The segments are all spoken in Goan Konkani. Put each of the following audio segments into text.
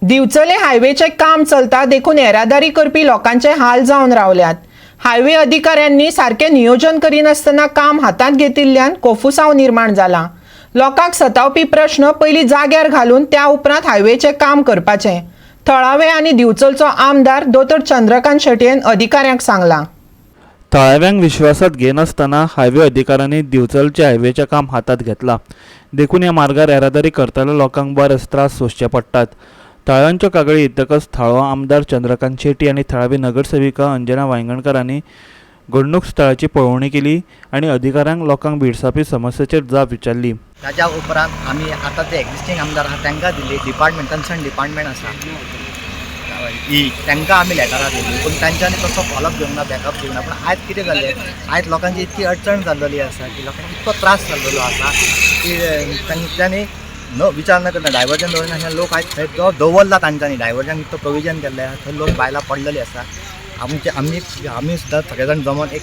दिवचले हायवेचें काम चलता देखून येरादारी करपी लोकांचे हाल जावन रावल्यात. हायवे अधिकाऱ्यांनी सारकें नियोजन करिनासतना काम हातांत घेतिल्ल्यान कोफुसांव निर्माण जाला. लोकांक सतावपी प्रश्न पयलीं जाग्यार घालून त्या उपरांत हायवेचें काम करपाचें, थळावे आनी दिवचलचो आमदार दोतोर चंद्रकांत शेटयेन अधिकाऱ्यांक सांगलां. थळाव्यांक विश्वासात घेनासतना हायवे अधिकाऱ्यांनी दिवचलच्या हायवेचें काम हातांत घेतलां. देखून ह्या मार्गार येरादारी करतल्या लोकांक बरेच त्रास सोंसचे पडटात. थळाव्यांच्यो कागाळी येतकच थळावो आमदार चंद्रकांत शेटी आनी थळावी नगरसेविका अंजना वायंगणकर हांणी घडणूक स्थळाची पळोवणी केली आनी अधिकाऱ्यांक लोकांक भेडसावपी समस्येचेर जाप विचारली. ताच्या उपरांत आमी आतां जे एक्झिस्टींग आमदार आहा तांकां दिली. डिपार्टमेंट, कन्सर्न डिपार्टमेंट आसा ई, तांकां आमी लेटरां दिली, पूण तांच्यांनी तसो फॉलोअप घेवंक ना, बॅकअप घेवंक ना. पूण आयज कितें जालें, आयज लोकांची इतकी अडचण जाल्लेली आसा की लोकांक इतको त्रास जाल्लेलो आसा की तांच्यांनी न विचार न करता डायवर्जन दवरना. लोक आयज थंय जो दवरला तांच्यांनी डायवर्जन इतको प्रोविजन केल्लें आसा, थंय लोक बायलां पडलेली आसा. आमचे आमी आमी सुद्दां सगळे जाण जमोन एक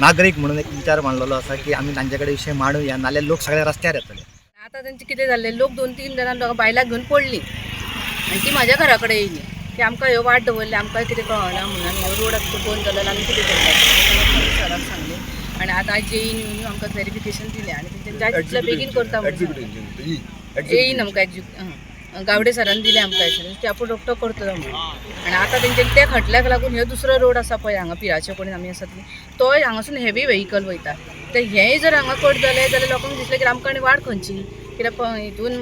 नागरीक म्हणून एक विचार मांडलेलो आसा की आमी तांचे कडेन विशय मांडुया, नाल्यार लोक सगळे रस्त्यार येतले. आतां तेंचें कितें जाल्लें, लोक दोन तीन जाणां लोकां बायलां घेवन पडलीं आनी ती म्हाज्या घरा कडेन येयली की आमकां ह्यो वाट दवरली, आमकां कितें कळना म्हणून आनी हो रोड आतां बंद जालो, आमी कितें करपाचें? सराक सांगलें आनी आतां आयज जेईन येवन आमकां क्लॅरिफिकेशन दिलें आनी तेंच्यानी जाय तितलें बेगीन करता म्हणून येईन आमकां गावडे सरान दिलें आमकां एश्योरन्स की आपूण रोखडो करतलो म्हणून. आनी आतां तेंच्यांनी त्या खटल्याक लागून ह्यो दुसरो रोड आसा पळय हांगा पिराचे कडेन आमी आसा तोय हांगासून हेवी व्हेकल वयता. तर हेंय जर हांगा कट जालें जाल्यार लोकांक दिसलें की आमकां आनी वाट खंयची? कित्याक हितून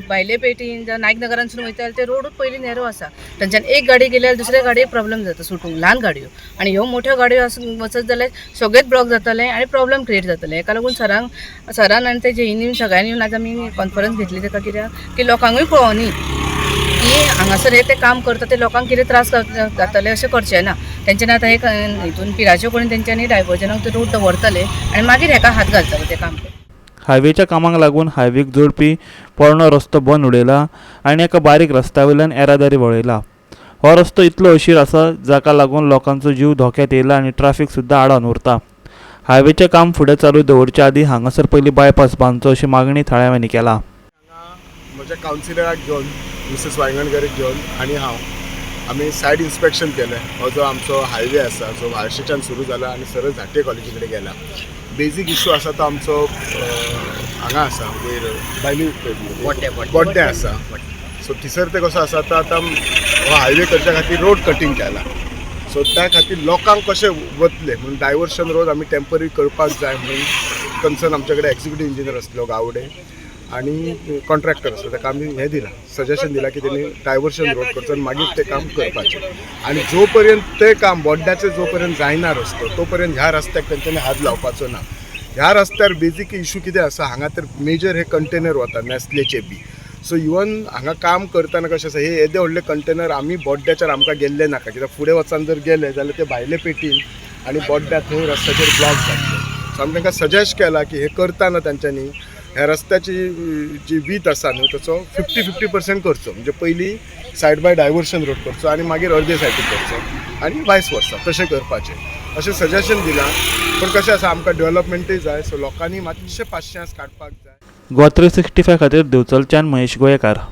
भायले पेटीन जावं नायक नगरांतसून वयता जाल्यार ते रोडूच पयलीं नॅरो आसा. थंयच्यान एक गाडी गेल्यार दुसऱ्या गाडयेक प्रॉब्लम जाता सुटूंक, ल्हान गाडयो. आनी ह्यो मोठ्यो गाडयो आसून वचत जाल्यार सगळेच ब्लॉक जातले आनी प्रॉब्लम क्रिएट जातले. हेका लागून सरान आनी ते जेईनी सगळ्यांनी येवन आज आमी कॉन्फरन्स घेतली. तेका कित्याक की लोकांकूय पळोवनी की हांगासर हे ते काम करता ते लोकांक कितें त्रास जातले, अशें करचें ना. तेंच्यांनी आतां एक हितून पिराच्यो करून तेंच्यांनी डायवर्जनाक ते रोड दवरतले आनी मागीर हेका हात घालतले ते काम. हायवेच्या कामाक लागून हायवेक जोडपी पोरणो रस्तो बंद उडयला आनी एका बारीक रस्त्या वयल्यान येरादारी वळयला. हो रस्तो इतलो अशीर आसा जाका लागून लोकांचो जीव धोक्यात येयला आनी ट्राफीक सुद्दां आडावन उरता. हायवेचें काम फुडें चालू दवरचे आदीं हांगासर पयलीं बायपास बांदचो अशी मागणी थळाव्यांनी केला. म्हज्या कावन्सिलराक घेवन, मिसेस वायंगणकराक घेवन आनी हांव आमी सायड इन्स्पेक्शन केलें. हो जो आमचो हायवे आसा, जो व्हाळशेच्यान सुरू जाला आनी सरळ झांट्ये कॉलेजी कडेन गेला, बेजीक इशू आसा तो आमचो हांगा आसा, वयर भायली बोड्डे. बोड्डे आसा. सो थंयसर ते कसो आसा, तो आतां हो हायवे करच्या खातीर रोड कटींग केला. सो त्या खातीर लोकांक कशें वतले म्हणून डायवर्शन रोड आमी टेंपररी करपाक जाय म्हणून कन्सर्न आमचे कडेन एक्झिक्युटीव इंजिनियर आसलो गावडे आनी कॉन्ट्रॅक्टर आसलो, ताका आमी हें दिलां, सजेशन दिलां की तेणी डायवर्शन रोड करचो आनी मागीर तें काम करपाचें. आनी जो पर्यंत तें काम बोड्ड्याचें जो पर्यंत जायना रस्तो, तो पर्यंत ह्या रस्त्याक तेंच्यांनी हात लावपाचो ना. ह्या रस्त्यार बेजीक इशू कितें आसा, हांगा तर मेजर हे कंटेनर वता नॅस्लेचे बी. सो इवन हांगा काम करतना कशें आसा, हे येदे व्हडले कंटेनर आमी बोड्ड्याचेर आमकां गेल्ले नाका, कित्याक फुडें वचून जर गेले जाल्यार ते भायले पेटीन आनी बोड्ड्या थंय रस्त्याचेर ब्लॉक जातले. सो आमी तांकां सजेस्ट केला की हे करतना तेंच्यांनी ह्या रस्त्याची जी वीथ आसा न्हू, ताचो 50-50% करचो, म्हणजे पयलीं सायड बाय डायवर्शन रोड करचो आनी मागीर अर्दे सायडीक करचो आनी वायस वर्सा तशें करपाचें, अशें सजेशन दिलां. पूण कशें आसा, आमकां डेवलपमेंटूय जाय, सो लोकांनी मातशें पाशियेंस काडपाक जाय. गोवा 365 खातीर दिवचलच्यान महेश गोयेकार.